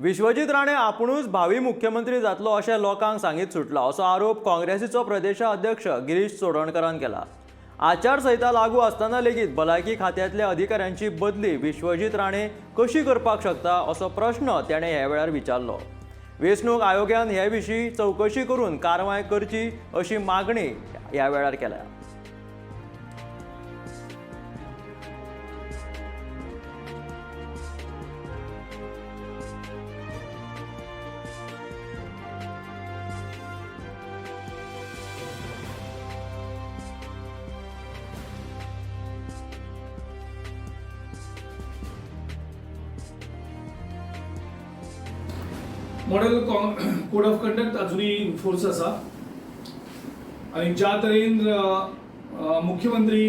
विश्वजीत राणे आपुणूच भावी मुख्यमंत्री जातलो अशें लोकांक सांगीत सुटला असो आरोप काँग्रेसीचो प्रदेशाध्यक्ष गिरीश चोडणकारान केला. आचारसंहिता लागू आसतना लेगीत भलायकी खात्यांतल्या अधिकाऱ्यांची बदली विश्वजीत राणे कशी करपाक शकता असो प्रश्न ताणें ह्या वेळार विचारलो. वेंचणूक आयोगान हे विशीं चवकशी करून कारवाय करची अशी मागणी ह्या वेळार केल्या. मॉडेल कोड ऑफ कंडक्ट अजूनही इन्फोर्स आसा आनी ज्या तरेन मुख्यमंत्री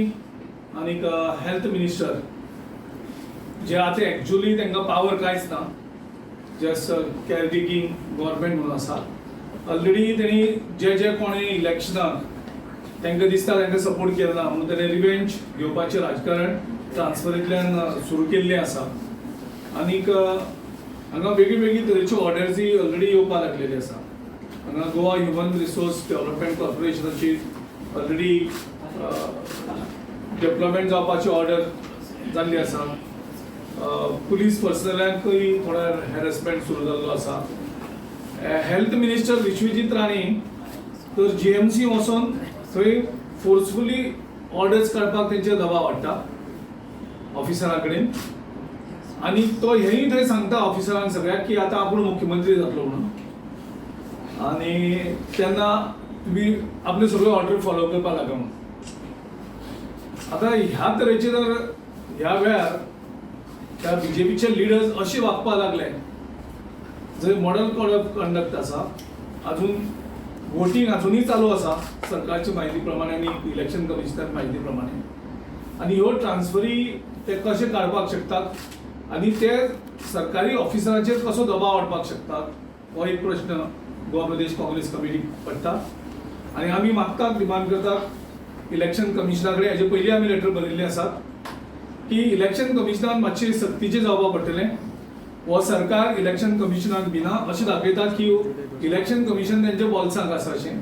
आनीक हेल्थ मिनिस्टर जे आतां एक्चुअली तांकां पावर कांयच ना, जस्ट कॅर टेकींग गव्हर्मेंट म्हणून आसा. ऑलरेडी तेणी जे जे कोणे इलेक्शनाक तांकां दिसता तांकां सपोर्ट केलो ना म्हणून तेणी रिवेंज घेवपाचें राजकारण ट्रान्सफरींतल्यान सुरू केल्लें आसा. आनीक हांगा वेगळी वेगळी तरेच्यो ऑर्डर्सी ऑलरेडी येवपाक लागलेली आसा. हांगा गोवा ह्युमन रिसोर्स डेव्हलपमेंट कॉर्पोरेशनाची ऑलरेडी डेव्हलपमेंट जावपाची ऑर्डर जाल्ली आसा. पुलीस पर्सनलांकूय थोडो हॅरसमेंट सुरू जाल्लो आसा. हेल्थ मिनिस्टर विश्वजीत राणे तर जीएमसी वचोन थंय फोर्सफुली ऑर्डर्स काडपाक तेंचेर दबाव हाडटा ऑफिसरा कडेन आनी तो हेंय थंय सांगता ऑफिसरांक सगळ्यांक की आतां आपूण मुख्यमंत्री जातलो म्हणून, आनी तेन्ना तुमी आपल्यो सगळ्यो ऑर्डर फॉलो करपाक लागा म्हणून. आतां ह्या तरेचे जर ह्या वेळार त्या बीजेपीचे लिडर्स अशे वागपाक लागले, जंय मॉडल कोड ऑफ कंडक्ट आसा, अजून वोटींग अजुनूय चालू आसा सरकारच्या म्हायती प्रमाणे आनी इलेक्शन कमिशनर म्हायती प्रमाणे, आनी ह्यो ट्रान्सफरी ते कशे काडपाक शकतात आनी ते सरकारी ऑफिसरांचेर कसो दबाव हाडपाक शकतात हो एक प्रश्न गोवा प्रदेश काँग्रेस कमिटीक पडटा. आनी आमी मागतात, डिमांड करतात इलेक्शन कमिशना कडेन, हेजे पयलीं आमी लेटर बरयल्ले आसात की इलेक्शन कमिशनान मातशें सक्तीचें जावपाक पडटलें. हो सरकार इलेक्शन कमिशनाक भिना अशें दाखयतात की इलेक्शन कमिशन तेंच्या बोल्सांक आसा अशें.